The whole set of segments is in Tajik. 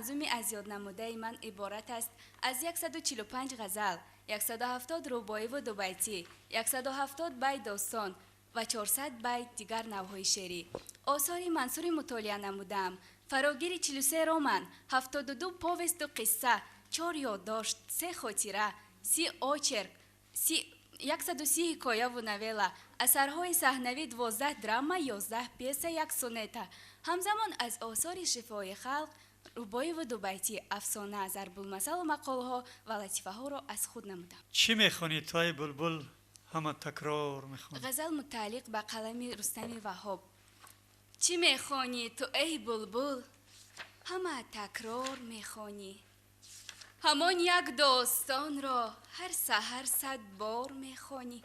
Манзуми аз ёд намудаи ман иборат аст аз 145 ғазал, 170 рубоиву дубайтӣ, 170 байт достон ва 400 байт дигар навъҳои шеърӣ. Осори Мансури мутолиа намудаам фарогири 43 роман, 72 повесту қисса, чор ёддошт, се хотира, 30 очерк, 130 ҳикояву новелла, асарҳои саҳнавӣ: 12 драма, 11 пьеса, як сонета. Ҳамзамон аз осори шифоҳии халқ, рубоиву дубайтӣ, афсона, зарбулмасалу мақолҳо ва латифаҳоро аз худ намудам. Чӣ мехонӣ ту, ай булбул, ҳама такрор мехонӣ? Ғазал мутааллиқ ба қалами Рустами Ваҳҳоб. Чӣ мехонӣ ту, эй булбул, ҳама такрор мехонӣ? Ҳамон як достонро ҳар саҳар сад бор мехонӣ.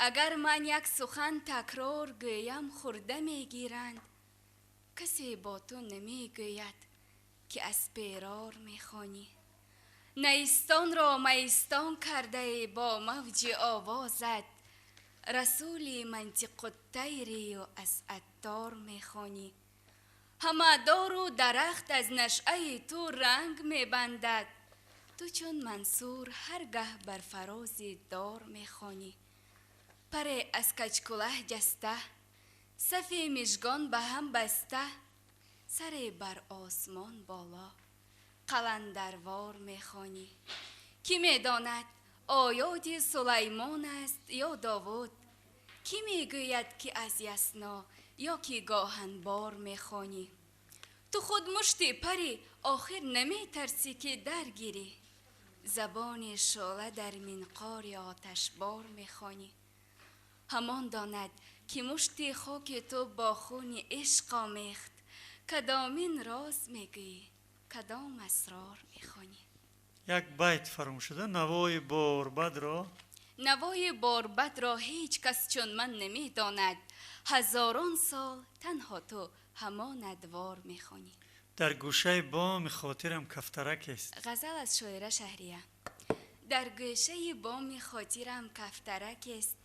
Агар ман як сухан такрор гӯям, хурда мегиранд. Касе бо ту намегӯяд, ки аз перор мехонӣ. Найистонро майистон кардаи бо мавҷи овозат, расули мантиқуттайрию аз Аттор мехонӣ. Ҳама дору дарахт аз нашъаи ту ранг мебандад, ту чун Мансур ҳар гаҳ бар фарози дор мехонӣ. Паре аз качкулаҳ ҷаста, сафи мижгон ба ҳам баста, саре бар осмон боло қаландарвор мехонӣ. Кӣ медонад, оёти Сулаймон аст ё Довуд? Кӣ мегӯяд, ки аз Ясно ё ки Гоҳанбор мехонӣ? Ту худ мушти парӣ, охир наметарсӣ, ки даргирӣ? Забони шӯъла дар минқори оташбор мехонӣ. Ҳамон донад, ки мушти хоки ту бо хуни ишқ омехт, кадомин роз мегӯӣ, кадом асрор мехонӣ. Як байт фаромӯш шуда, навои борбадро. Навои борбадро ҳеҷ кас чун ман намедонад, ҳазорон сол танҳо ту ҳамон адвор мехонӣ. Дар гӯшаи боми хотирам кафтарак аст. Ғазал аз шоира Шаҳрия. Дар гӯшаи боми хотирам кафтарак аст,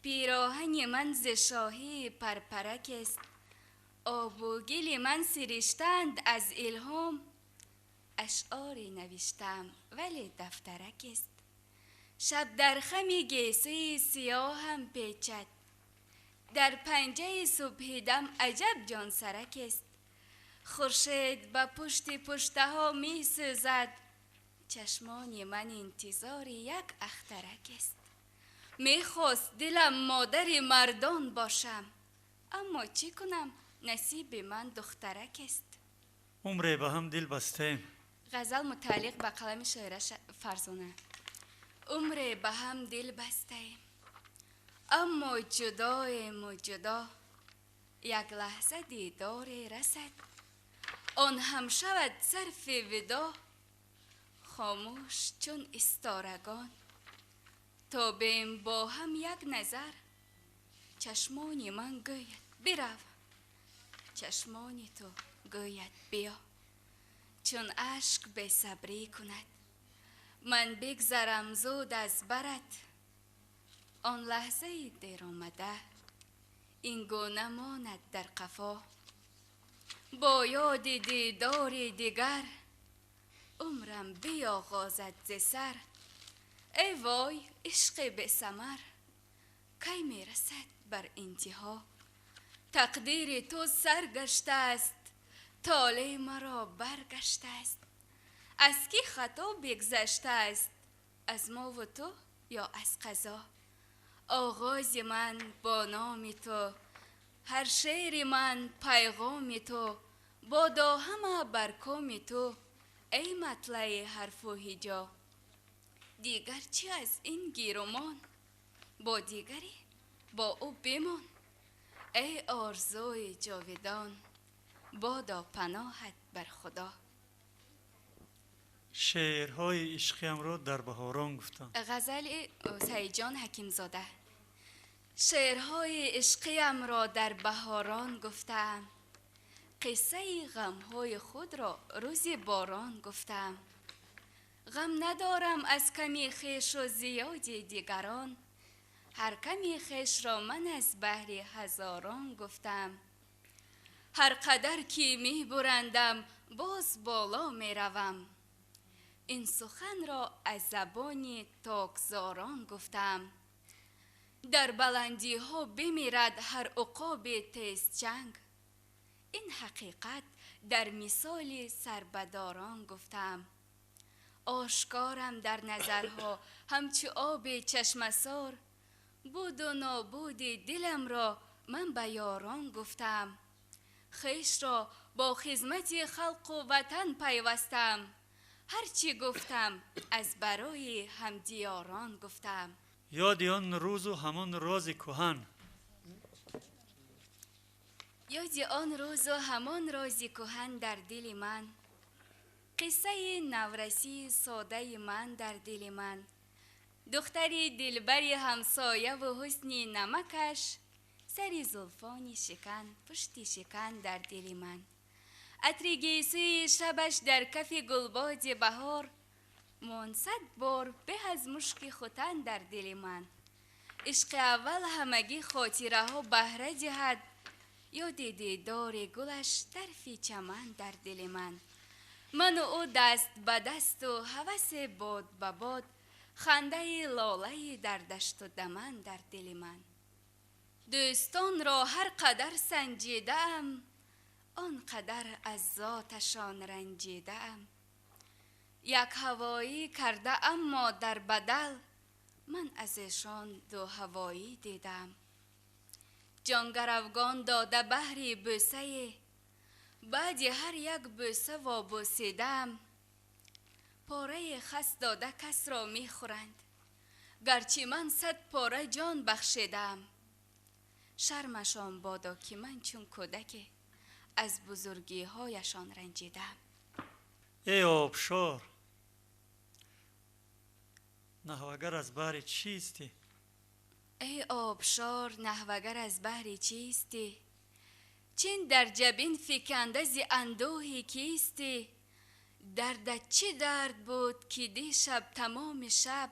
пироҳани ман зи шоҳии парпарак аст, обу гили ман сириштанд аз илҳом, ашъоре навиштам, вале дафтарак аст. Шаб дар хами гесӯи сиёҳам печад, дар панҷаи субҳидам аҷаб ҷонсарак аст. Хуршед ба пушти пуштаҳо месӯзад, чашмони ман интизори як ахтарак аст. Мехост дилам модари мардон бошам, аммо чӣ кунам, насиби ман духтарак аст. Умре ба ҳам дил бастаем. Ғазал мутааллиқ ба қалами шоира Фарзона. Умре ба ҳам дил бастаем, аммо ҷудоему ҷудо. Як лаҳза дидоре расад, он ҳам шавад сарфи видо. Хомӯш чун исторагон тобем бо ҳам як назар, чашмони ман гӯяд: бирав, чашмони ту гӯяд: биё. Чун ашк бесабрӣ кунад, ман бигзарам зуд аз барат. Он лаҳзаи деромада ин гуна монад дар қафо. Бо ёди дидори дигар умрам биёғозад зи сар. Эй вой, ишқи бесамар кай мерасад бар интиҳо? Тақдири ту сар гаштааст, толеъ маро баргаштааст. Аз кӣ хато бигзаштааст, аз мову ту ё аз қазо? Оғози ман бо номи ту, ҳар шеъри ман пайғоми ту, бодо ҳама бар коми ту, эй матлаи ҳарфу ҳиҷо. Дигар чӣ аз ин гирумон? Бо дигаре бо ӯ бимон. Эй орзуи ҷовидон, бодо паноҳат бар Худо. Шеърҳои ишқиамро дар баҳорон гуфтам. Ғазали Саидҷон Ҳакимзода. Шеърҳои ишқиамро дар баҳорон гуфтаам, қиссаи ғамҳои худро рӯзи борон гуфтаам. Ғам надорам аз ками хешу зиёди дигарон, ҳар ками хешро ман аз баҳри ҳазорон гуфтаам. Ҳар қадар ки мебурандам, боз боло меравам. Ин суханро аз забони токзорон гуфтам. Дар баландиҳо бимирад ҳар уқоби тезчанг. Ин ҳақиқат дар мисоли сарбадорон гуфтам. Ошкорам дар назарҳо ҳамчу оби чашмасор. Буду нобуди диламро ман ба ёрон гуфтам. Хешро бо хизмати халқу ватан пайвастам. Ҳарчи гуфтам, аз барои ҳамдиёрон гуфтам. Ёди он рӯзу ҳамон рози кӯҳан. Ёди он рӯзу ҳамон рози кӯҳан дар дили ман. Қиссаи наврасии содаи ман дар дили ман. Духтари дилбари ҳамсояву ҳусни намакаш, сари зулфони шикан, пушти шикан дар дили ман. Атри гесӯи шабаш дар кафи гулбоди баҳор, монсад бор беҳ аз мушки хутан дар дили ман. Ишқи аввал ҳамагӣ хотираҳо баҳра диҳад, ёди дидори гулаш тарфи чаман дар дили ман. Ману ӯ даст ба дасту ҳавасе бод ба бод, хандаи лолаи дар дашту даман дар дили ман. Дӯстонро ҳар қадар санҷидаам, он қадар аз зоташон ранҷидаам. Як ҳавоӣ карда, аммо дар бадал ман аз эшон дуҳавоӣ дидам. Ҷонгаравгон дода баҳри бӯсае, баъди ҳар як бӯса вобӯсидаам. Пораи хас дода касро мехӯранд, гарчи ман 100 пора ҷон бахшидаам. Шармашон бодо, ки ман чун кӯдаке аз бузургиҳояшон ранҷидаам. Эй обшор, наҳвагар аз баҳри чистӣ? Эй обшор, наҳвагар аз баҳри чистӣ? Чин дар ҷабин фиканда зи андӯҳи кистӣ? Дардат чӣ дард буд, ки дишаб тамоми шаб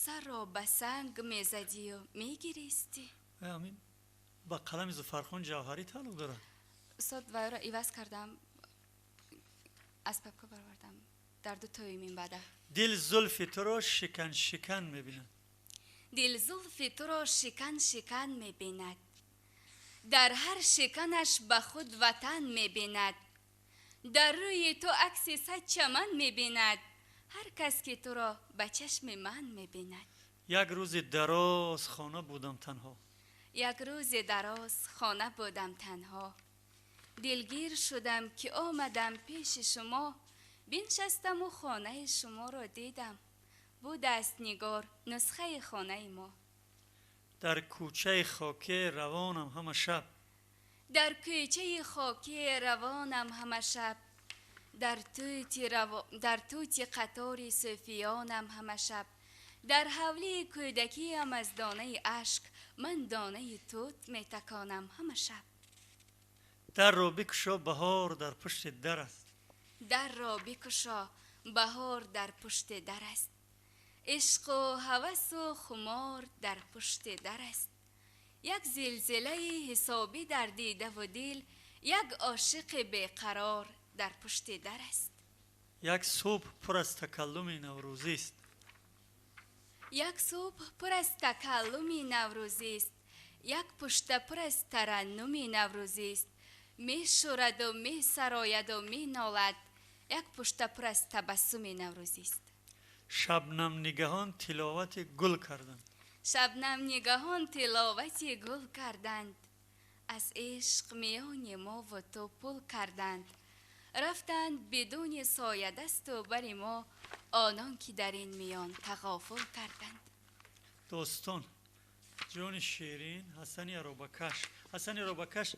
сарро ба санг мезадию мегиристӣ? Амин ба қалами Зуфархон Ҷавҳарӣ тааллуқ дорад. Устод, вайро иваз кардам, аз папка баровардам дар ду тои минбаъда. Дил зулфи туро шикан шикан мебинад. Дил зулфи туро шикан шикан мебинад, дар ҳар шиканаш ба худ ватан мебинад. Дар рӯи ту акси сад чаман мебинад, ҳар кас ки туро ба чашми ман мебинад. Як рӯзи дароз хона будам танҳо. Як рӯзи дароз хона будам танҳо. Дилгир шудам, ки омадам пеши шумо, биншастаму хонаи шуморо дидам. Будааст нигор нусхаи хонаи мо. Дар кӯчаи хокӣ равонам ҳама шаб. Дар кӯчаи хокӣ равонам ҳама шаб. Дар тути қатори сӯфиёнам ҳама шаб. Дар ҳавлии кӯдакиам аз донаи ашк ман донаи тут метаконам ҳама шаб. Дарро бикушо, баҳор дар пушти дар аст. Дарро бикушо, баҳор дар пушти дар аст. Ишқу ҳавасу хумор дар пушти дар аст. Як зилзилаи ҳисобӣ дар дидаву дил, як ошиқи беқарор дар пушти дар аст. Як субҳ пур аз такаллуми наврӯзист. Як субҳ пур аз такаллуми наврӯзист, як пушта пур аз тараннуми наврӯзист. Мешӯраду месарояду менолад, як пушта пур аз табассуми наврӯзист. Шабнамнигаҳон тиловати гул карданд. Шабнамнигаҳон тиловати гул карданд, аз ишқ миёни мову ту пул карданд. Рафтанд бидуни соядасту бари мо онон, ки дар ин миён тағофул карданд. Дӯстон, ҷони ширин, Ҳасани Аробакаш. Ҳасани Аробакаш,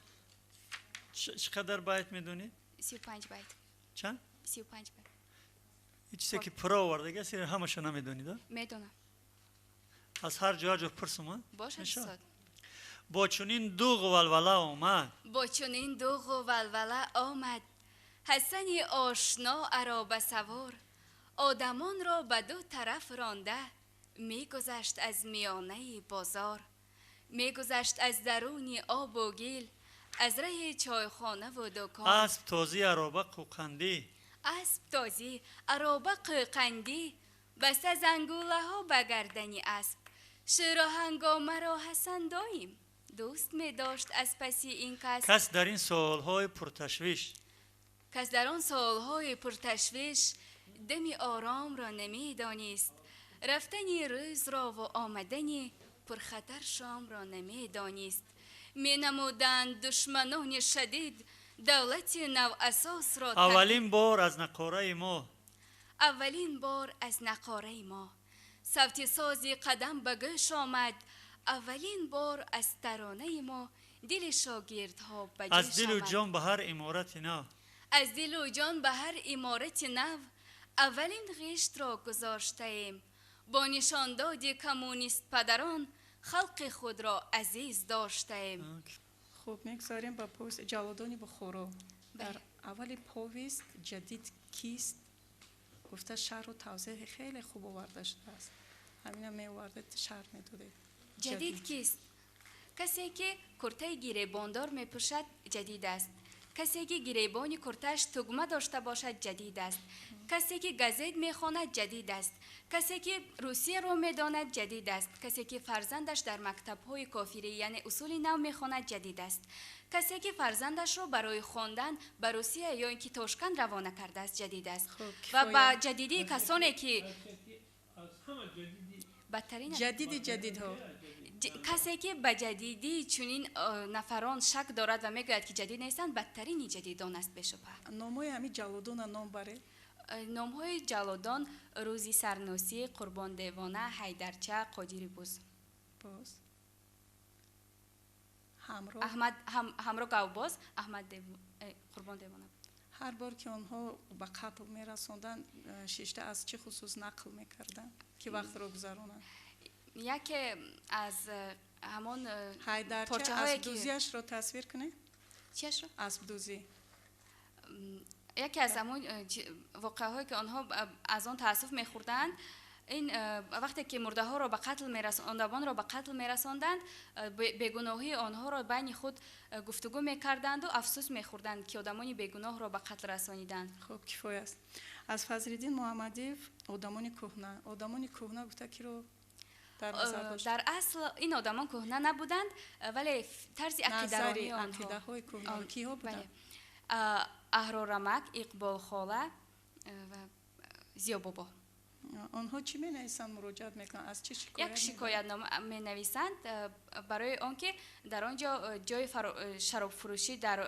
чӣ қадар байт медонед? 35 байт. Чанд? 35 байт. Ин чизе ки пура овардаги аст, ҳамаша намедонид? Медонам. Аз ҳар ҷо ҳар ҷо пурсум. Бошад, устод. Бо чунин дуғу валвала омад. Бо чунин дуғу валвала омад Ҳасани ошно аробасавор. Одамонро ба ду тараф ронда мегузашт аз миёнаи бозор. Мегузашт аз даруни обу гил. Аз раҳи чойхонаву дукон. Асп тозӣ, ароба қӯқандӣ. Асп тозӣ, ароба қӯқандӣ, баста зангулаҳо ба гардани асп. Шӯру ҳангомаро Ҳасан доим дӯст медошт аз паси ин кас. Кас дар ин солҳои пурташвиш. Кас дар он солҳои пурташвиш дами оромро намедонист, рафтани рӯзро ва омадани пурхатар шомро намедонист. Менамуданд душманони шадид давлати навасосро. Аввалин бор аз нақораи мо. Аввалин бор аз нақораи мо савти сози қадам ба гӯш омад. Аввалин бор аз таронаи мо дили шогирдҳо ба аз ҷӯш дилу омад. Ҷон ба ҳар иморати нав. Аз дилу ҷон ба ҳар иморати нав аввалин ғиштро гузоштаем. Бо нишондоди коммунист падарон халқи худро азиз доштаем. Хуб, мегузарем ба повесть «Ҷаллодони Бухоро». Дар аввали повесть ҷадид кист гуфта, шарҳу тавзеҳи хеле хуб оварда шудааст. Ҳамина меовардед, шарҳ медодед. Ҷадид кист? Касе ки куртаи гиребондор мепӯшад, ҷадид аст. Касе ки гиребони куртааш тугма дошта бошад, ҷадид аст. Касе ки газет мехонад, ҷадид аст. Касе ки Русияро медонад, ҷадид аст. Касе ки фарзандаш дар мактабҳои кофирӣ, яъне усули нав мехонад, ҷадид аст. Касе ки фарзандашро барои хондан ба Русия ё ин ки Тошканд равона кардааст, ҷадид аст. Хуб, ва ба кифоя. ҷадидии касоне ки бадтарин Ҷадиди ҷадидҳо. Касе ки ба ҷадидии чунин нафарон шак дорад ва мегӯяд, ки ҷадид нестанд, бадтарини ҷадидон аст, бешубҳа. Номҳои ҳамин ҷаллодона ном баред. Номҳои ҷаллодон: Рӯзи Сарносӣ, Қурбон Девона, Ҳайдарча, Қодири Буз. Боз ҳамроҳ. Аҳмад ҳамроҳ Гавбоз, Аҳмад Қурбон Девона. Ҳар бор ки онҳо ба қатл мерасонданд, шишта аз чӣ хусус нақл мекарданд, ки вақтро гузаронанд? Яке аз ҳамон Ҳайдарча. порчаҳое ки Аспдӯзиашро тасвир кунед. Чиашро? Аспдӯзӣ. Яке аз ҳамон воқеаҳое ки онҳо аз он таассуф мехӯрданд, ин вақте ки мурдаҳоро ба қатл одамонро ба қатл мерасонданд, бегуноҳии онҳоро байни худ гуфтугӯ мекарданду афсӯс мехӯрданд, ки одамони бегуноҳро ба қатл расониданд. Хуб, кифоя аст. Аз Фазлиддин Муҳаммадиев «Одамони кӯҳна». Одамони кӯҳна гуфта, киро дар назар дошт? Дар асл ин одамон кӯҳна набуданд, вале тарзи Назари ақидаронии онҳо ақидаҳои кӯҳна киҳо бале. буданд? Аҳрорамак, Иқболхола ва Зиёбобо. Онҳо чӣ менависанд, муроҷиат мекунанд, аз чӣ шикоят Як мекунанд? Шикоятнома менависанд, барои он ки дар он ҷо ҷои шаробфурӯшӣ дар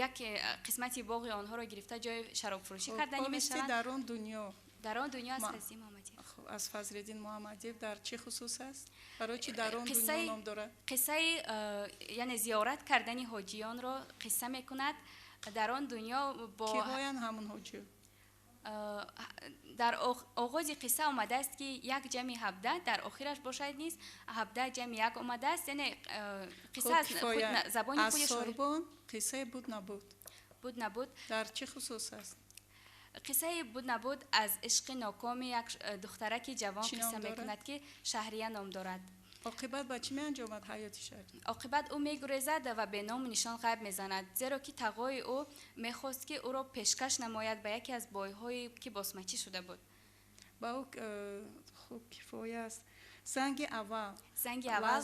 як қисмати боғи онҳоро гирифта, ҷои шаробфурӯшӣ Хуб, кардани повести мешаванд. «Дар он дунё». «Дар он дунё» аз Ма- Фазлиддин Муҳаммадиев. Хуб, аз Фазлиддин Муҳаммадиев дар чӣ хусус аст? Барои чӣ «Дар он дунё» ном дорад? Қиссаи яъне зиёрат кардани ҳоҷиёнро қисса мекунад. Дар он дунё бо Киҳоянд ҳамон ҳоҷиё? Дар оғози қисса омадааст, ки як ҷамъи 17, дар охираш бошад низ 17 ҷамъи 1 омадааст, яъне қисса Хуб, аз худ кифоя. забони Аз худи шоир. Сорбон қиссаи «Буд набуд». «Буд набуд». Дар чӣ хусус аст? Қиссаи «Буд набуд» аз ишқи нокоми як духтараки ҷавон Чӣ қисса ном дорад? мекунад, ки Шаҳрия ном дорад. Оқибат ба чӣ меанҷомад ҳаёти Шаҳрия? Оқибат ӯ мегурезад ва бе ному нишон ғайб мезанад, зеро ки тағои ӯ мехост, ки ӯро пешкаш намояд ба яке аз бойҳое, ки босмачӣ шуда буд. Ба ӯ хуб, кифоя аст. «Занги аввал». «Занги аввал».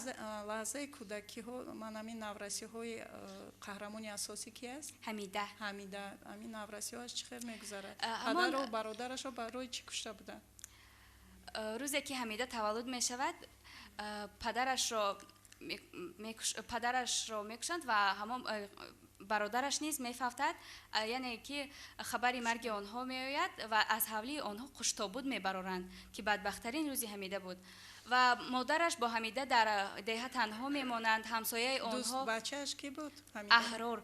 Лаҳзаи кӯдакиҳо, ман ҳамин наврасиҳои қаҳрамони асосӣ ки аст? Ҳамида. Ҳамида. Ҳамин наврасиҳоаш чӣ хел мегузарад? Ҳамон Падару бародарашро барои чӣ кушта буданд? Рӯзе ки Ҳамида таваллуд мешавад, падарашро мекушанд ва ҳамон бародараш низ мефавтад, яъне ки хабари марги онҳо меояд ва аз ҳавлии онҳо қуштобуд мебароранд, ки бадбахттарин рӯзи Ҳамида буд, ва модараш бо Ҳамида дар деҳа танҳо мемонанд. Ҳамсояи Дӯст онҳо бачааш кӣ буд, Ҳамида? Аҳрор.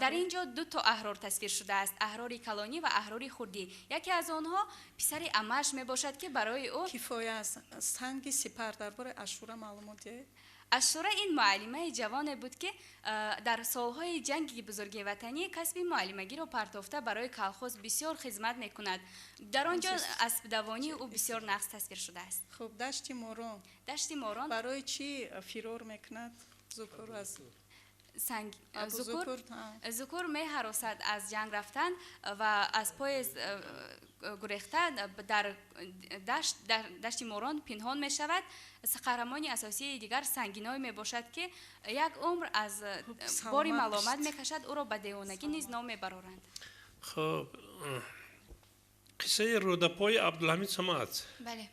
Дар ин ҷо ду то Аҳрор тасвир шудааст: Аҳрори калонӣ ва Аҳрори хурдӣ. Яке аз онҳо писари амааш мебошад, ки барои ӯ Кифоя аст. «Санги сипар», дар бораи Ашура маълумот диҳед. Ашура ин муаллимаи ҷавоне буд, ки дар солҳои ҷанги бузурги ватанӣ касби муаллимагиро партофта, барои колхоз бисёр хизмат мекунад. Дар он ҷо аспдавонии ӯ бисёр нағз тасвир шудааст. Хуб, «Дашти морон». «Дашти морон». Барои чӣ фирор мекунад Зукур аз Зукур меҳаросад аз ҷанг рафтан ва аз поезд гурехта дар дашти морон пинҳон мешавад. Қаҳрамони асосии дигар Сангиной мебошад, ки як умр аз бори маломат мекашад, ӯро ба девонагӣ низ ном мебароранд. Хуб, қиссаи Рӯдапои Абдулҳамид Самад. Бале.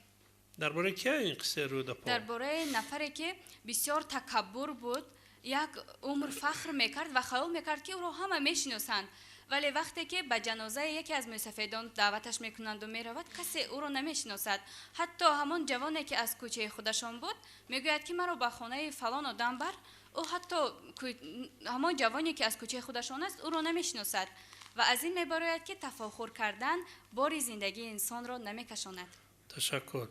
Дар бораи кия ин қиссаи Рӯдапо? Дар бораи нафаре, ки бисёр такаббур буд, як умр фахр мекард ва хаёл мекард, ки ӯро ҳама мешиносанд. Вале вақте ки ба ҷанозаи яке аз мӯйсафедон даъваташ мекунанду меравад, касе ӯро намешиносад. Ҳатто ҳамон ҷавоне, ки аз кӯчаи худашон буд, мегӯяд, ки маро ба хонаи фалон одам бар. Ӯ ҳатто ҳамон ҷавоне, ки аз кӯчаи худашон аст, ӯро намешиносад. Ва аз ин мебарояд, ки тафохур кардан бори зиндагии инсонро намекашонад. Ташаккур.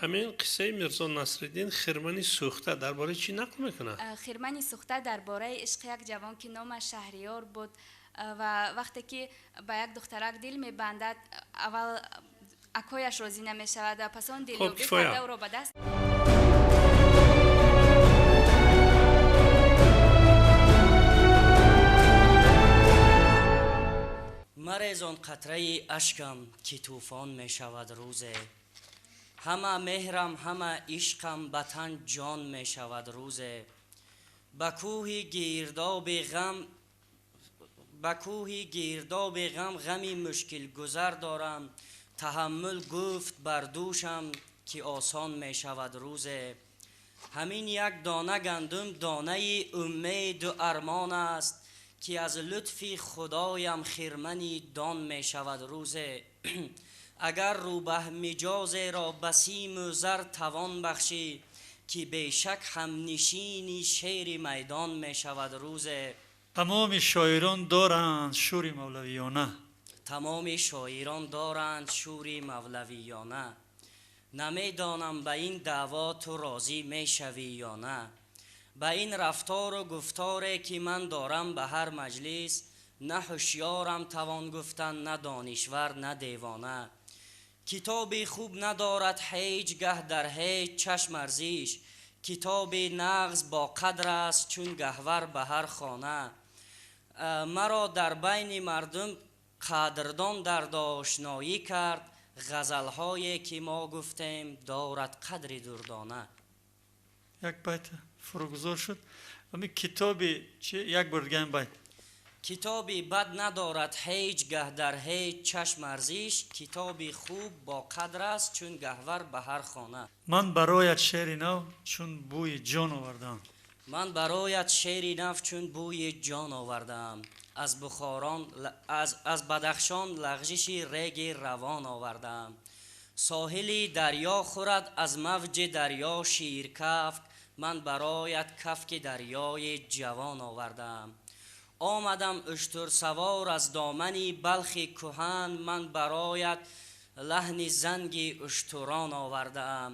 Ҳамин қиссаи Мирзо Насриддин «Хирмани сӯхта» дар бораи чӣ нақл мекунад? «Хирмани сӯхта» дар бораи ишқи як ҷавон, ки номаш Шаҳриёр буд, ва вақте ки ба як духтарак дил мебандад, аввал акояш розӣ намешавад ва пас он дилёбӣ карда ӯро ба даст. Марез он қатраи ашкам, ки тӯфон мешавад рӯзе. Ҳама меҳрам, ҳама ишқам ба тан ҷон мешавад рӯзе. Ба кӯҳи гирдоби ғам, ба кӯҳи гирдоби ғам ғами мушкилгузар дорам. Таҳаммул гуфт бар дӯшам, ки осон мешавад рӯзе. Ҳамин як дона гандум донаи умеду армон аст, ки аз лутфи худоям хирмани дон мешавад рӯзе. Агар рӯбаҳ миҷозеро ба симу зар тавон бахшӣ, ки бешак ҳамнишини шери майдон мешавад рӯзе. Тамоми шоирон доранд шури мавлавиёна. Тамоми шоирон доранд шури мавлавиёна. Намедонам, ба ин даъво ту розӣ мешавӣ ё на. Ба ин рафтору гуфторе, ки ман дорам ба ҳар маҷлис, на ҳушёрам тавон гуфтан, на донишвар, на девона. Китоби хуб надорад ҳеҷ гаҳ дар ҳеҷ чашм арзиш. Китоби нағз бо қадр аст, чун гаҳвар ба ҳар хона. Маро дар байни мардум қадрдон дардошноӣ кард. Ғазалҳое, ки мо гуфтем, дорад қадри дурдона. Як байт фурӯгузор шуд. Ами китоби чи, як бор дига ин байт. Китоби бад надорад ҳеҷ гаҳ дар ҳеҷ чашм арзиш. Китоби хуб бо қадр аст, чун гаҳвар ба ҳар хона. Ман бароят шеъри нав чун бӯи ҷон овардам. Ман бароят шеъри нав чун бӯи ҷон овардаам. Аз Бухорон, аз Бадахшон лағжиши реги равон овардаам. Соҳили дарё хӯрад аз мавҷи дарё ширкафк. Ман бароят кафки дарёи ҷавон овардаам. Омадам уштурсавор аз домани Балхи кӯҳан. Ман бароят лаҳни занги уштурон овардаам.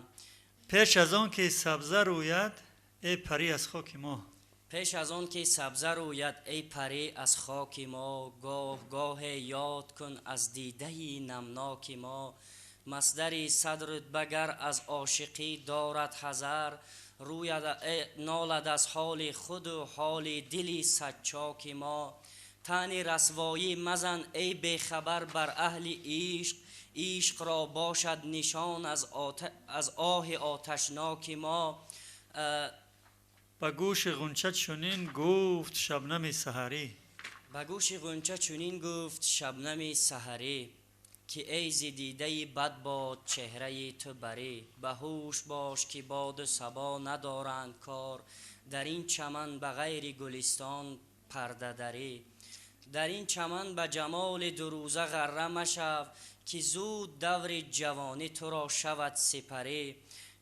Пеш аз он ки сабза рӯяд, эй парӣ, аз хоки мо. Пеш аз он ки сабза рӯяд, эй парӣ, аз хоки мо, гоҳ гоҳе ёд кун аз дидаи намноки мо. Масдари сад рутбагар аз ошиқӣ дорад ҳазар, рӯяд нолад аз ҳоли худу ҳоли дили садчоки мо. Таъни расвоӣ мазан, эй бехабар, бар аҳли ишқ. Ишқро бошад нишон аз оҳи оташноки мо. Ба гӯши ғунча чунин гуфт шабнами саҳарӣ. Ба гӯши ғунча чунин гуфт шабнами саҳарӣ, ки эй зи дидаи бад бод чеҳраи ту барӣ. Ба ҳуш бош, ки боду сабо надоранд кор дар ин чаман ба ғайри гулистон пардадарӣ. Дар ин чаман ба ҷамоли дурӯза ғарра машав, ки зуд даври ҷавонӣ туро шавад сипарӣ.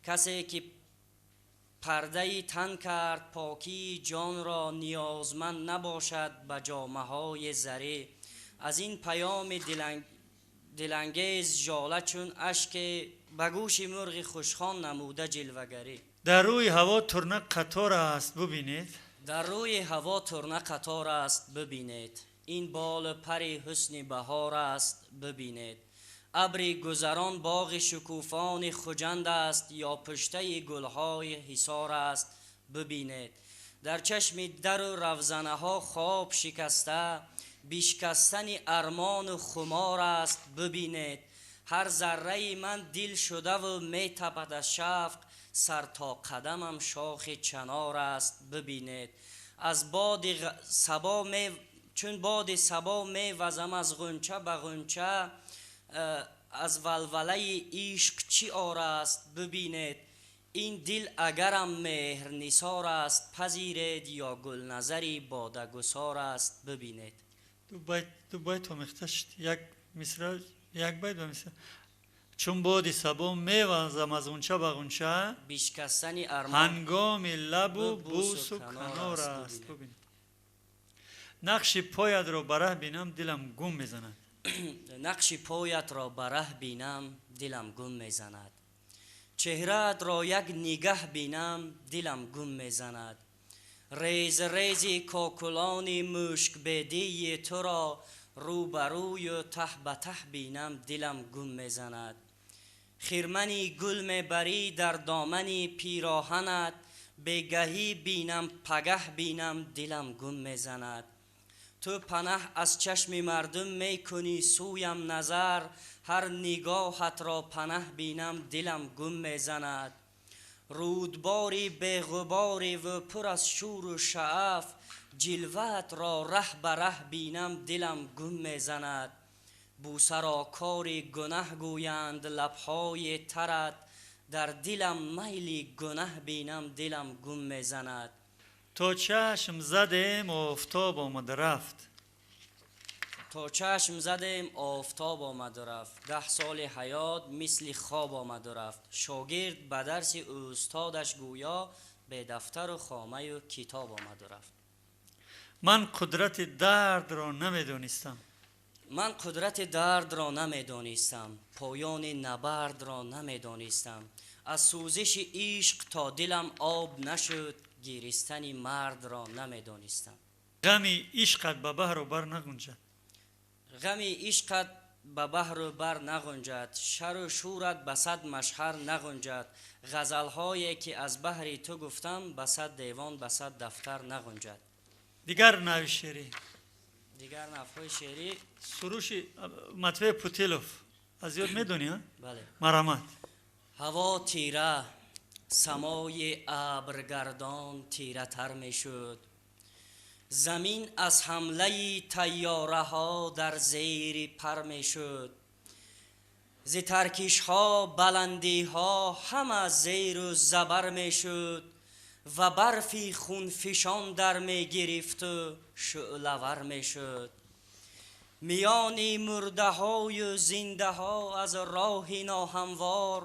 Касе ки пардаи тан кард покии ҷонро, ниёзманд набошад ба ҷомаҳои зарӣ. Аз ин паёми дилангез жола чун ашке ба гӯши мурғи хушхон намуда ҷилвагарӣ. Дар рӯи ҳаво турна қатор аст, бубинед. Дар рӯи ҳаво турна қатор аст, бубинед. Ин болу пари ҳусни баҳор аст, бубинед. Абри гузарон боғи шукуфони Хуҷанд аст ё пуштаи гулҳои Ҳисор аст, бубинед. Дар чашми дару равзанаҳо хоб шикаста, бишкастани армону хумор аст, бибинед. Ҳар зарраи ман дил шудаву метапад аз шавқ, сар то қадамам шохи чанор аст, бибинед. Аз боди сабо чун боди сабо мевазам аз ғунча ба ғунча, аз валвалаи ишқ чӣ ор аст, бибинед. Ин дил агарам меҳрнисор аст, пазиред, ё гулназари бодагусор аст, бибинед. Ду байт омехта шуд, як мисра, як байт ба мисра. Чун боди сабо мевазам аз ғунча ба ғунча, бишкастани армон ҳангоми лабу бусу канор аст, бибинед. Нақши поятро ба раҳ бинам, дилам гум мезанад. Нақши поятро ба раҳ бинам, дилам гум мезанад. Чеҳраатро як нигаҳ бинам, дилам гум мезанад. Рез рези кокулони мушкбедии туро рӯ ба рӯю таҳ ба таҳ бинам, дилам гум мезанад. Хирмани гул мебарӣ дар домани пироҳанат, бегаҳӣ бинам, пагаҳ бинам, дилам гум мезанад. Ту панаҳ аз чашми мардум мекунӣ сӯям назар, ҳар нигоҳатро панаҳ бинам, дилам гум мезанад. Рӯдбори беғубориву пур аз шӯру шааф, ҷилваатро раҳ ба раҳ бинам, дилам гум мезанад. Бӯсаро кори гунаҳ гӯянд лабҳои тарат, дар дилам майли гунаҳ бинам, дилам гум мезанад. То чашм задем, офтоб омад рафт. То чашм задем, офтоб омаду рафт. 10 соли ҳаёт мисли хоб омаду рафт. Шогирд ба дарси устодаш гӯё бедафтару хомаю китоб омаду рафт. Ман қудрати дардро намедонистам. Ман қудрати дардро намедонистам, поёни набардро намедонистам. Аз сӯзиши ишқ то дилам об нашуд, гиристани мардро намедонистам. Ғами ишқат ба баҳру бар нағунҷад. Ғами ишқат ба баҳру бар нағунҷад, шару шӯрат ба сад машҳар нағунҷад. Ғазалҳое ки аз баҳри ту гуфтам, ба сад девон, ба сад дафтар нағунҷад. Дигар нави шеърӣ. Дигар навҳои шеърӣ. Суруши Матвей Путилов аз ёд медонӣ? Бале. Марамат. Ҳаво тира, самои абргардон тиратар мешуд. Замин аз ҳамлаи тайёраҳо дар зери пар мешуд. Зи таркишҳо баландиҳо ҳама зеру забар мешуд ва барфи хунфишон дар мегирифту шӯълавар мешуд. Миёни мурдаҳою зиндаҳо аз роҳи ноҳамвор,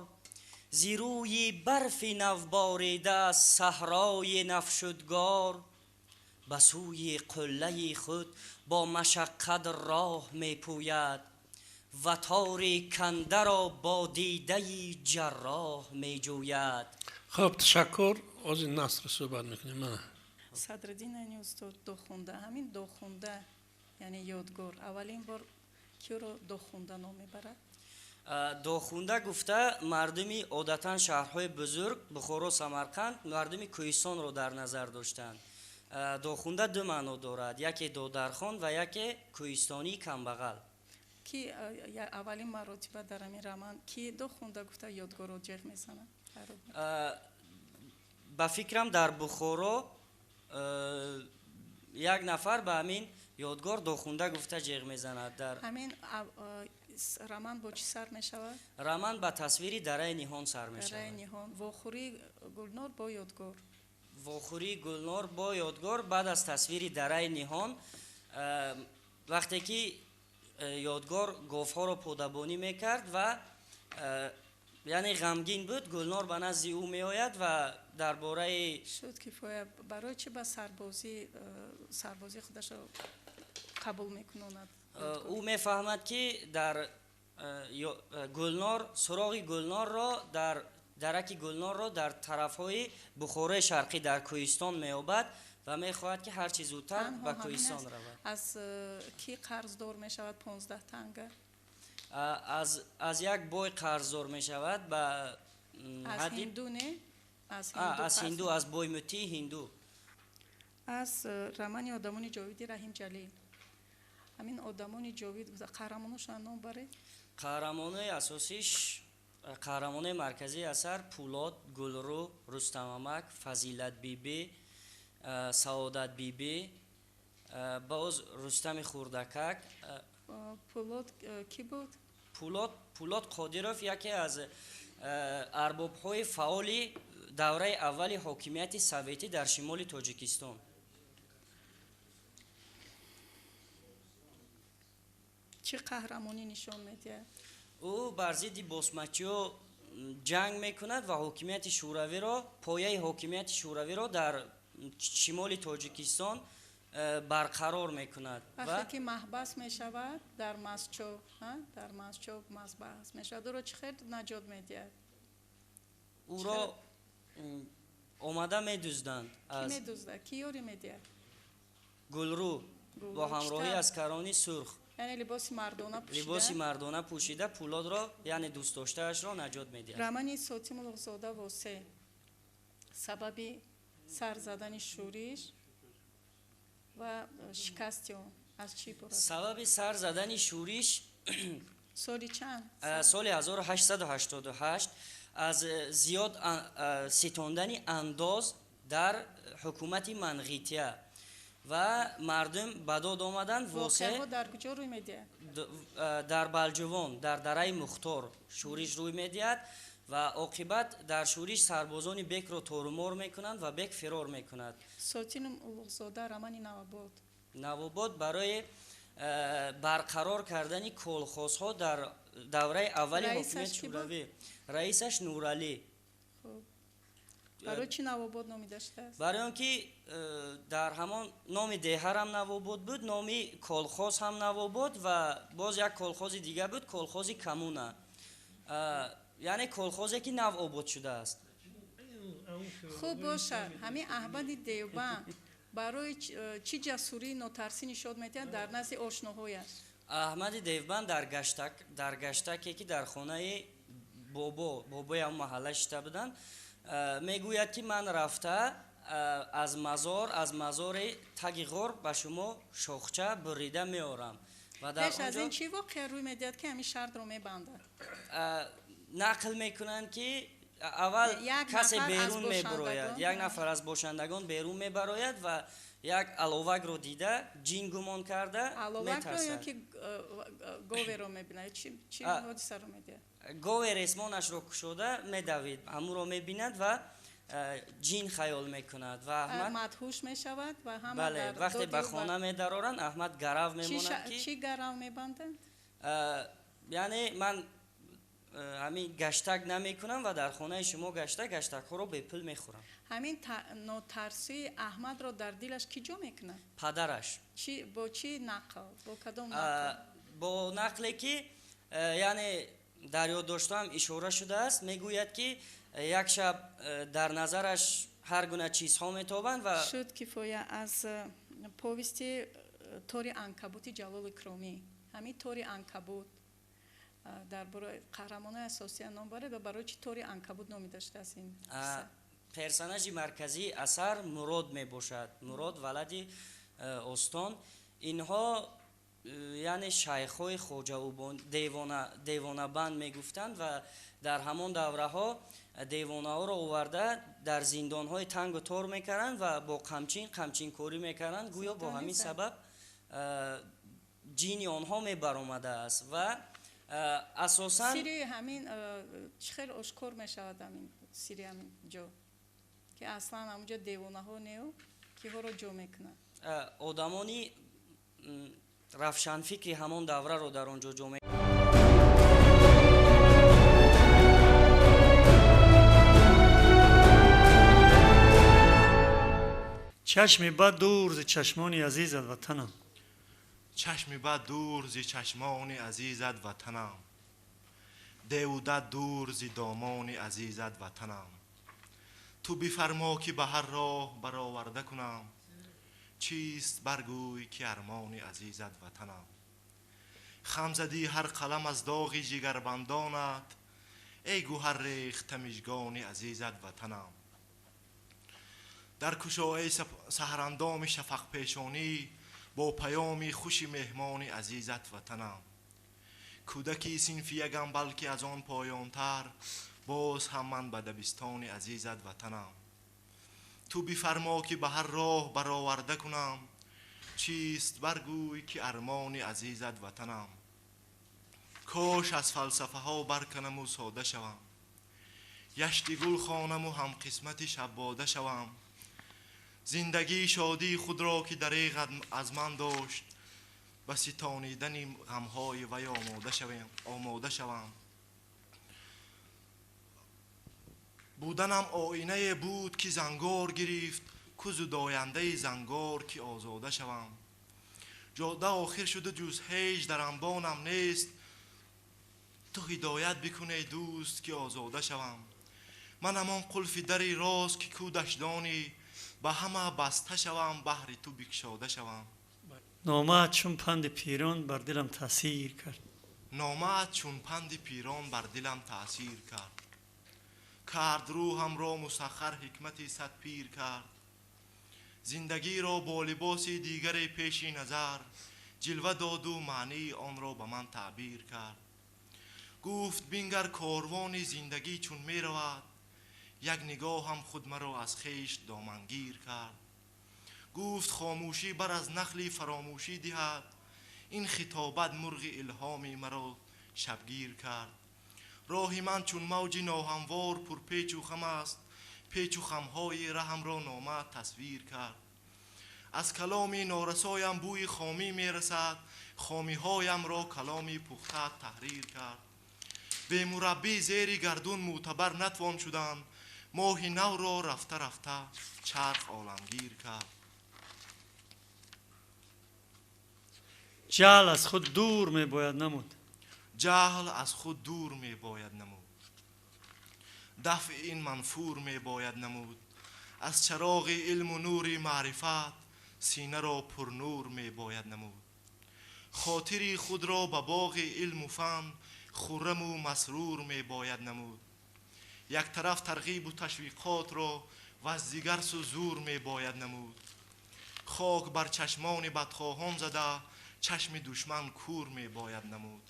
зи рӯи барфи навборида аз саҳрои навшудгор, ба сӯи қуллаи худ бо машаққат роҳ мепӯяд ва тори кандаро бо дидаи ҷарроҳ меҷӯяд. Хуб, ташаккур. Ози Наср суҳбат мекунем. Мана. Садриддин Айни устод дохунда, ҳамин дохунда, яъне ёдгор, аввалин бор киро дохунда ном мебарад? Дохунда гуфта мардуми одатан шаҳрҳои бузург Бухоро, Самарқанд, мардуми кӯҳистонро дар назар доштанд. Дохунда ду маъно дорад: яке додархон ва яке кӯҳистонии камбағал. Ки аввалин маротиба дар ҳамин роман ки дохунда гуфта ёдгорро ҷеғ мезанад? Ба фикрам, дар Бухоро як нафар ба ҳамин ёдгор дохунда гуфта ҷеғ мезанад. Дар ҳамин роман бо чӣ сар мешавад? Роман ба тасвири дараи Ниҳон сар мешавад. Дараи Ниҳон. Вохӯрии Гулнор бо ёдгор. Вохӯрии Гулнор бо ёдгор баъд аз тасвири дараи Ниҳон, вақте ки ёдгор говҳоро подабонӣ мекард ва яъне ғамгин буд, Гулнор ба назди ӯ меояд ва дар бораи шуд кифоя. Барои чӣ ба сарбозии худашро қабул мекунонад? Ӯ мефаҳмад, ки дар Гулнор суроғи Гулнорро дар дараки Гулнорро дар тарафҳои Бухорои Шарқӣ, дар кӯҳистон меёбад ва мехоҳад, ки ҳарчи зудтар ба кӯҳистон равад. Аз кӣ қарздор мешавад 15 танга? Аз як бой қарздор мешавад ба аз ҳинду, не? Аз ҳинду, аз боймутии ҳинду. Аз романи Одамони ҷовиди Раҳим Ҷалил. Ҳамин Одамони ҷовид қаҳрамоношон ном баред? Қаҳрамонои асосиш, қаҳрамонои марказии асар Пулод, Гулрӯ, Рустамамак, Фазилатбибӣ, Саодатбибӣ, боз Рустами Хурдакак. Пулод кӣ буд? Пулод Қодиров яке аз арбобҳои фаъоли давраи аввали ҳокимияти советӣ дар шимоли Тоҷикистон. Чӣ қаҳрамонӣ нишон медиҳад? Ӯ бар зидди босмачиҳо ҷанг мекунад ва ҳокимияти шӯравиро, пояи ҳокимияти шӯравиро дар шимоли Тоҷикистон барқарор мекунад. Вақте ки маҳбас мешавад дар Масчо, дар Масчо маҳбас мешавад, ӯро чӣ хел наҷот медиҳад? Ӯро омада медузданд. Кӣ медуздад? Кӣ ёрӣ медиҳад? Гулрӯ бо ҳамроҳии аскарони сурх. Яъне либоси мардона пӯшида? Либоси мардона пӯшида Пулодро, яъне дӯстдоштаашро наҷот медиҳад. Романи Сотим Улуғзода Восе сабаби сар задани шӯриш ва шикасти он аз чӣ иборат? Сабаби сар задани шӯриш соли чанд? Соли 1888 аз зиёд ситондани андоз дар ҳукумати Манғития ва мардум ба дод омаданд. Воқеаҳо дар куҷо рӯй медиҳад? Дар Балҷувон, дар дараи Мухтор шӯриш рӯй медиҳад ва оқибат дар шӯриш сарбозони бекро торумор мекунанд ва бек фирор мекунад. Сотим Улуғзода романи Навобод. Навобод барои барқарор кардани колхозҳо дар давраи аввали ҳокимияти шӯравӣ. Раисаш Нуралӣ. Барои чӣ Навобод номида шудааст? Барои он ки дар ҳамон номи деҳарам Навобод буд, номи колхоз ҳам Навобод ва боз як колхози дига буд, колхози Коммуна, яъне колхозе ки нав обод шудааст. Хуб бошад, ҳамин Аҳмади Девбанд барои чӣ ҷасурии нотарсӣ нишон медиҳад дар назди ошноҳояш? Аҳмади Девбанд дар гаштаке ки дар хонаи бобои ҳам маҳалла шита буданд, мегӯяд ки ман рафта аз мазори таги ғор ба шумо шохча бурида меорам. Пеш аз ин чӣ воқеа рӯй медиҳад ки ҳамин шартро мебандад? Нақл мекунанд ки аввал касе берун мебарояд, як нафар аз бошандагон берун мебарояд ва як аловакро дида ҷин гумон карда метарсад. Аловакро ё ки говеро мебинад? Чӣ ҳодиса рӯй медиҳад? Гове ресмонашро кушода медавид, ҳамуро мебинад ва ҷин хаёл мекунад ва Аҳмад мадҳуш мешавад ва ҳама. Бале, вақте ба хона медароранд, Аҳмад гарав мемонад ки чӣ гарав мебанданд? Яъне ман ҳамин гаштак намекунам ва дар хонаи шумо гашта гаштакҳоро бепул мехӯрам. Ҳамин нотарсии Аҳмадро дар дилаш кӣ ҷо мекунад? Падараш. Бо чӣ нақл? Бо кадом нақл? Бо нақле ки яъне дар ёддоштаам ишора шудааст, мегӯяд ки як шаб дар назараш ҳар гуна чизҳо метобанд ва шуд кифоя. Аз повести Тори анкабути Ҷалол Икромӣ. Ҳамин Тори анкабут дар бораи қаҳрамонои асосия ном баред ва барои чӣ Тори анкабут номида шудааст ин? Персонажи марказии асар Мурод мебошад. Мурод валади Остон. Инҳо яъне шайхҳои хоҷаубон девонабанд мегуфтанд ва дар ҳамон давраҳо девонаҳоро оварда дар зиндонҳои тангу тор мекарданд ва бо қамчин қамчинкорӣ мекарданд. Гӯё бо ҳамин сабаб ҷини онҳо мебаромадааст ва асосан сири ҳамин чӣ хел ошкор мешавад ҳамин сири ҳамин ҷо ки аслан ҳамонҷо девонаҳо неу киҳоро ҷо мекунанд? Одамони равшанфикри ҳамон давраро дар он ҷо ҷо Чашми бад дур зи чашмони азизат ватанам. Чашми бад дур зи чашмони азизат ватанам. Девуда дур зи домони азизат ватанам. Ту бифармо ки ба ҳар роҳ бароварда кунам. Чист баргӯй ки армони азизат ватанам. Хам задӣ ҳар қалам аз доғи ҷигарбандонат. Эй гӯҳар рехта мижгони азизат ватанам. Дар кушои саҳарандоми шафақпешонӣ бо паёми хуши меҳмони азизат ватанам. Кӯдаки синфи ягам, балки аз он поёнтар, боз ҳам ман ба дабистони азизат ватанам. Ту бифармо, ки ба ҳар роҳ бароварда кунам, чист баргӯй, ки армони азизат ватанам. Кош аз фалсафаҳо барканаму сода шавам, яшти гул хонаму ҳамқисмати шаббода шавам. Зиндагии шодии худро, ки дареғ аз ман дошт, ба ситонидани ғамҳои вай омода шавам. Буданам оинае буд, ки зангор гирифт, ку зудояндаи зангор, ки озода шавам. Ҷода охир шуду ҷуз ҳеҷ дар анбонам нест, ту ҳидоят бикун, эй дӯст, ки озода шавам. Ман ҳамон қулфи дари роз, ки кудаш донӣ, ба ҳама баста шавам, баҳри ту бикшода шавам. Номаат чун панди пирон бар дилам таъсир кард. Номаат чун панди пирон бар дилам таъсир кард. Кард рӯҳамро мусаххар ҳикмати сад пир кард. Зиндагиро бо либоси дигаре пеши назар ҷилва доду маънии онро ба ман таъбир кард. Гуфт: бингар, корвони зиндагӣ чун меравад, як нигоҳам худ маро аз хеш домангир кард. Гуфт: хомӯшӣ бар аз нахли фаромӯшӣ диҳад, ин хитобат мурғи илҳоми маро шабгир кард. Роҳи ман чун мавҷи ноҳамвор пурпечу хам аст, печу хамҳои раҳамро номаат тасвир кард. Аз каломи норасоям бӯи хомӣ мерасад, хомиҳоямро каломи пухтаат таҳрир кард. Бемураббӣ зери гардун мӯътабар натвон шудан, моҳи навро рафта рафта чарх оламгир кард. Ҷаҳл аз худ дур мебояд намуд. Ҷаҳл аз худ дур мебояд намуд. Дафъи ин манфур мебояд намуд. Аз чароғи илму нури маърифат синаро пурнур мебояд намуд. Хотири худро ба боғи илму фан хурраму масрур мебояд намуд. Як тараф тарғибу ташвиқотро ва аз дигар сӯ зур мебояд намуд. Хок бар чашмони бадхоҳон зада, чашми душман кур мебояд намуд.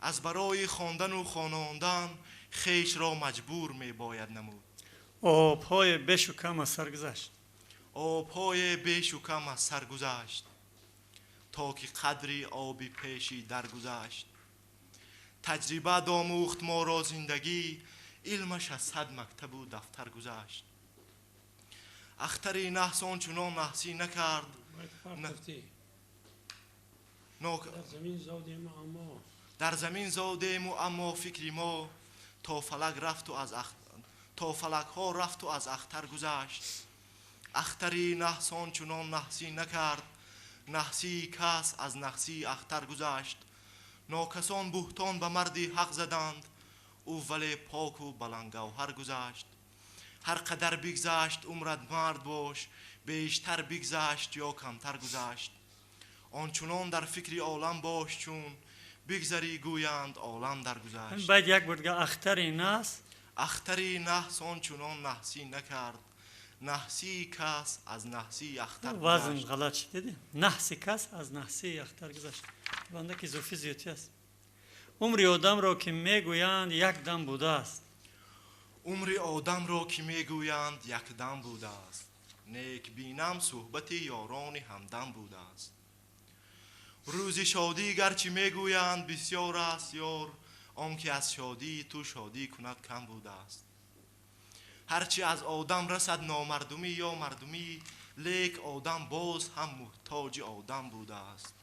Аз барои хондану хонондан хешро маҷбур мебояд намуд. Обҳои бешу кам аз сар гузашт. Обҳои бешу кам аз сар гузашт, то ки қадри оби пеши даргузашт. Таҷриба домӯхт моро зиндагӣ, илмаш аз сад мактабу дафтар гузашт. Ахтари наҳс он чунон наҳсӣ накард. Дар замин зодему, аммо фикри мо то фалак рафту аз то фалакҳо рафту аз ахтар гузашт. Ахтари наҳс он чунон наҳсӣ накард, наҳсии кас аз наҳсии ахтар гузашт. Нокасон буҳтон ба марди ҳақ заданд, ӯ вале поку баландгавҳар гузашт. Ҳар қадар бигзашт умрат, мард бош, бештар бигзашт ё камтар гузашт. Ончунон дар фикри олам бош, чун бигзарӣ гӯянд олам даргузашт. Баъд як бор дига ахтари наҳс. Ахтари наҳс он чунон наҳсӣ накард, наҳсии кас аз наҳсии ахтар вазн ғалат шид, диди, наҳси кас аз наҳсии ахтар гузашт. Банда ки зуфи зиёдтӣ аст. Умри одамро ки мегӯянд як дам будааст. Умри одамро ки мегӯянд якдам будааст, нек бинам суҳбати ёрони ҳамдам будааст. Рӯзи шодӣ гарчи мегӯянд бисёр аст, ёр, он ки аз шодии ту шодӣ кунад кам будааст. Ҳарчи аз одам расад, номардумӣ ё мардумӣ, лек одам боз ҳам муҳтоҷи одам будааст.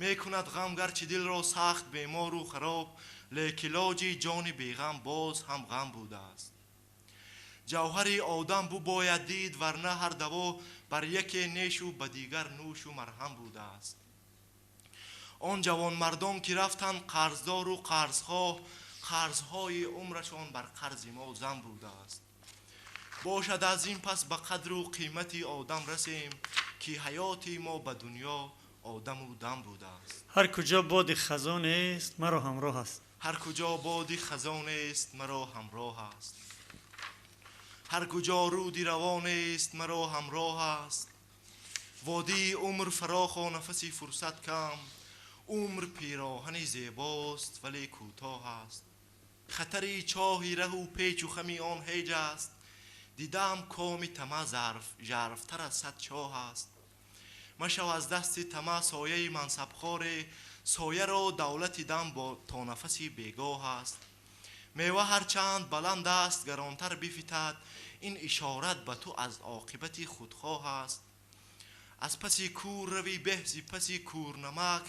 Мекунад ғам гарчи дилро сахт бемору хароб, лек илоҷи ҷони беғам боз ҳам ғам будааст. Ҷавҳари одам бубояд дид, варна ҳар даво бар яке нешу ба дигар нӯшу марҳам будааст. Он ҷавонмардон, ки рафтанд қарздору қарзхоҳ, қарзҳои умрашон бар қарзи мо зам будааст. Бошад, аз ин пас ба қадру қимати одам расем, ки ҳаёти мо ба дунё одаму дам будааст. Ҳар куҷо боди хазонест, маро ҳамроҳ аст. Ҳар куҷо боди хазонест, маро ҳамроҳ аст. Ҳар куҷо руди равон аст, маро ҳамроҳ аст. Водии умр фароху нафаси фурсат кам. Умр пироҳани зебост, вале кӯтоҳ аст. Хатари чоҳи раҳу печу хами он ҳеҷ аст. Дидам коми тама жарфтар аз сад чоҳ аст. Машав аз дасти тама сояи мансабхоре, сояро давлати дам то нафаси бегоҳ аст. Мева ҳарчанд баланд аст, гаронтар бифитад. Ин ишорат ба ту аз оқибати худхоҳ аст. Аз паси кӯр рави беҳ зи паси кӯрнамак,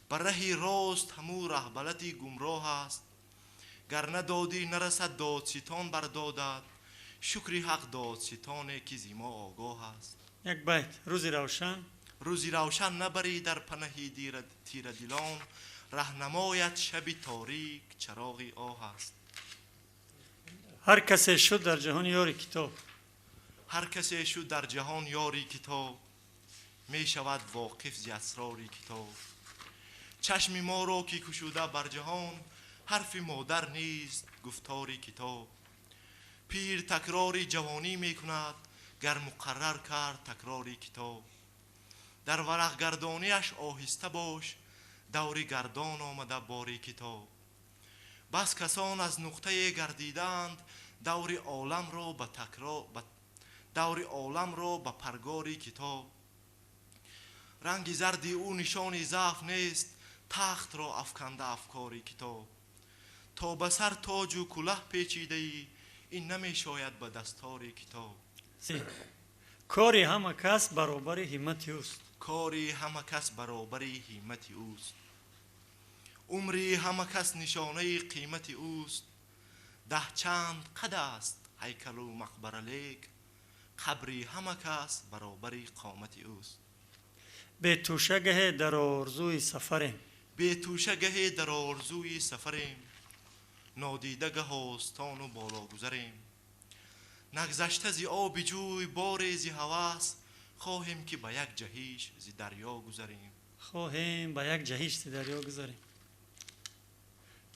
ба раҳи рост ҳамӯ раҳбалати гумроҳ аст. Гар надодӣ нарасад додситон бар додат, шукри ҳақ додситоне ки зи мо огоҳ аст. Як байт. Рӯзи равшан. Рӯзи равшан набарӣ дар панаҳи тирадилон, раҳнамояд шаби торик чароғи оҳ аст. Ҳар касе шуд дар ҷаҳон ёри китоб. Ҳар касе шуд дар ҷаҳон ёри китоб, мешавад воқиф зи асрори китоб. Чашми моро ки кушуда бар ҷаҳон, ҳарфи модар нест гуфтори китоб. Пир такрори ҷавонӣ мекунад, гар муқаррар кард такрори китоб. Дар варақгардониаш оҳиста бош, даври гардон омада бори китоб. Бас касон аз нуқтае гардидаанд, даври оламро ба паргори китоб. Ранги зарди ӯ нишони заъф нест, тахтро афканда афкори китоб. То ба сар тоҷу кулаҳ печидаӣ, ин намешояд ба дастори китоб. Кори ҳама кас баробари ҳиммати ӯст. Кори ҳама кас баробари ҳиммати ӯст. Умри ҳама кас нишонаи қимати ӯст. Даҳ чанд қад аст ҳайкалу мақбара, лек қабри ҳама кас баробари қомати ӯст. Бетӯша гаҳе дар орзуи сафарем. Бетӯша гаҳе дар орзуи сафарем, нодида гаҳ остону боло гузарем. Нагзашта зи оби ҷӯй боре зи ҳавас, хоҳем ки ба як ҷаҳиш зи дарё гузарем. Хоҳем ба як ҷаҳиш зи дарё гузарем.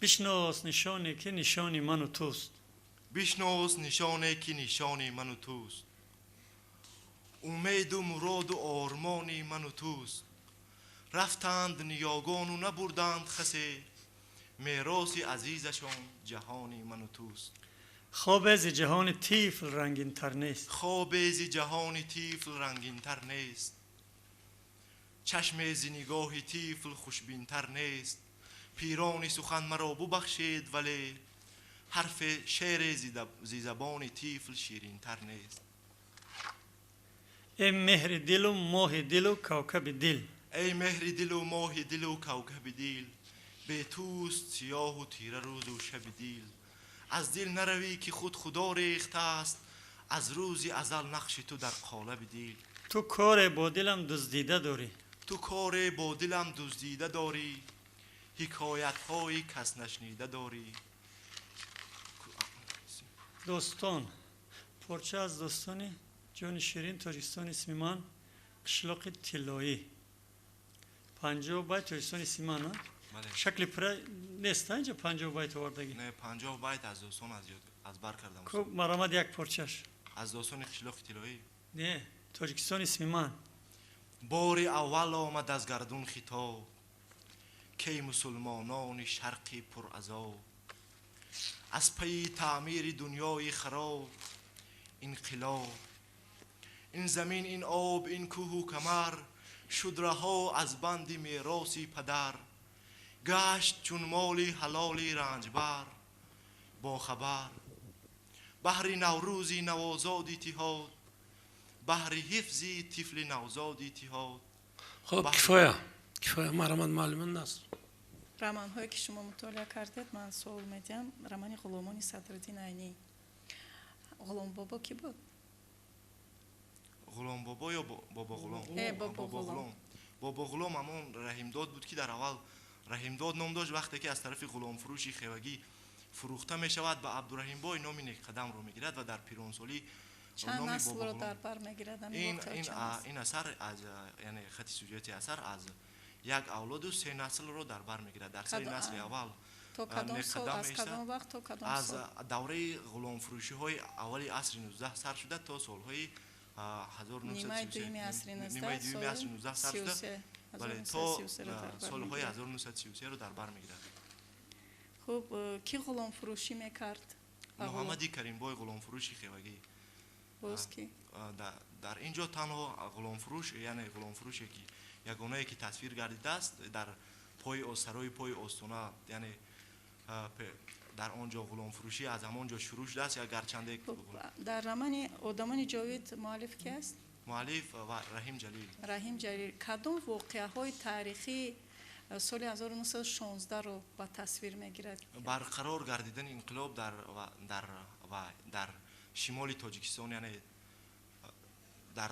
Бишнос нишоне ки нишони ману туст. Бишнос нишоне ки нишони ману туст. Умеду муроду ормони ману туст. Рафтанд ниёгону набурданд хасе, мероси азизашон ҷаҳони ману туст. Хобе зи ҷаҳони тифл рангинтар нест. Хобе зи ҷаҳони тифл рангинтар нест. Чашме зи нигоҳи тифл хушбинтар нест. Пирони сухан маро бубахшед, вале ҳарфи шеъре зи забони тифл ширинтар нест. Эй меҳри дилу моҳи дилу кавкаби дил. Эй меҳри дилу моҳи дилу кавкаби дил, бе туст сиёҳу тира рӯзу шаби дил. Аз дил наравӣ ки худ худо рехтааст, аз рӯзи азал нақши ту дар қолаби дил. Ту коре бо дилам дуздида дорӣ. Ту коре бо дилам дуздида дорӣ, ҳикоятҳои кас нашнида дорӣ. Достон. Порча аз достони ҷони ширин Тоҷикистони исми ман, қишлоқи тиллоӣ. 50 байт Тоҷикистони исми ман, шакли пура нест инҷа 50 байт овардагӣ. Не, 50 байт аз достон аз бар кардам. Хуб, маромад як порчаш. Аз достони қишлоқи тиллоӣ? Не, Тоҷикистони исми ман. Бори аввал омад аз гардун хитоб, ки мусулмонони шарқи пуразоб, аз пайи таъмири дунёи хароб, инқилоб. Ин замин, ин об, ин кӯҳу камар шуд раҳо аз банди мероси падар. Гашт чун моли ҳалоли ранҷбар бохабар. Баҳри наврӯзи навозоди иттиҳод, баҳри ҳифзи тифли навзоди иттиҳод. Хуб, кифоя, кифоя. Марамад муаллимон наст. Романҳое ки шумо мутолиа кардед, ман суол медиҳам. Романи Ғуломони Садриддин Айнӣ. Ғуломбобо кӣ буд? Ғуломбобо ё Бобоғулом? Бобоғулом. Бобоғулом ҳамон Раҳимдод буд ки дар аввал Раҳимдод ном дошт, вақте ки аз тарафи ғуломфурӯши хевагӣ фурӯхта мешавад, ба Абдураҳимбой номи некқадамро мегирад ва дар пиронсолӣ чанд наслро дар бар мегирад? Ин асар аз, яъне хати сюжети асар аз як авлоду се наслро дар бар мегирад. Дар сари насли аввал То кадом сол, неқадам аз меистад. кадом вақт то кадом аз сол? Давраи ғуломфурӯшиҳои аввали асри 19 сар шуда то солҳои 1933. Нимаи дуюми асри 19, нимаи дуюми асри 19 сар шуда, 33, бале, то 1933 ро дар бар солҳои мегирад. 1933-ро дар бар мегирад. Хуб, кӣ ғуломфурӯшӣ мекард? Ва Муҳаммади Каримбой, ғуломфурӯши хевагӣ. Боз кӣ? Дар ин ҷо танҳо ғуломфурӯш, яъне ғуломфурӯше ки ягонае ки тасвир гардидааст дар пои сарои пои остона, яъне дар он ҷо ғуломфурӯшӣ аз ҳамон ҷо шурӯъ шудааст, я гарчанде Хуб, дар романи «Одамони ҷовид» муаллиф ки аст? Муаллиф ва Раҳим Ҷалил. Раҳим Ҷалил. Кадом воқеаҳои таърихии соли 1916-ро ба тасвир мегирад? Барқарор гардидани инқилоб дар шимоли Тоҷикистон, яъне дар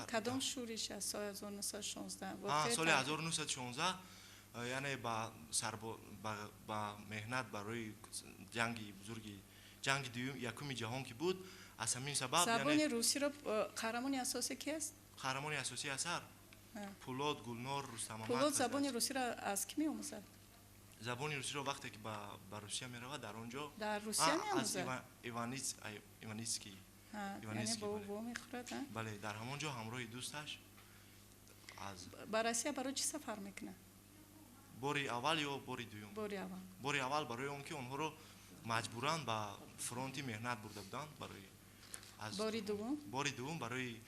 Кадом шӯриш аст соли 1916? Соли 1916, яъне ба сарбо ба меҳнат барои ҷанги бузурги, ҷанги дуюм, якуми ҷаҳон ки буд, аз ҳамин сабаб. Забони яъне русиро қаҳрамони асосӣ ки аст? Қаҳрамони асосии асар Пулод, Гулнор, Рустамамад. Пулод забони русиро аз кӣ меомӯзад? Забони русиро вақте ки ба Русия меравад, дар он ҷо Дар Русия аз меомӯзад? Иваницкий. Яъне Иваницкий, бо ӯ бале. вомехӯрад, а? Бале, дар ҳамон ҷо ҳамроҳи дӯсташ аз Ба Россия барои чӣ сафар мекунад? Бори аввал ё бори дуюм? Бори аввал. Бори аввал барои он ки онҳоро маҷбуран ба фронти меҳнат бурда буданд барои аз Бори дуввум? Бори дуввум барои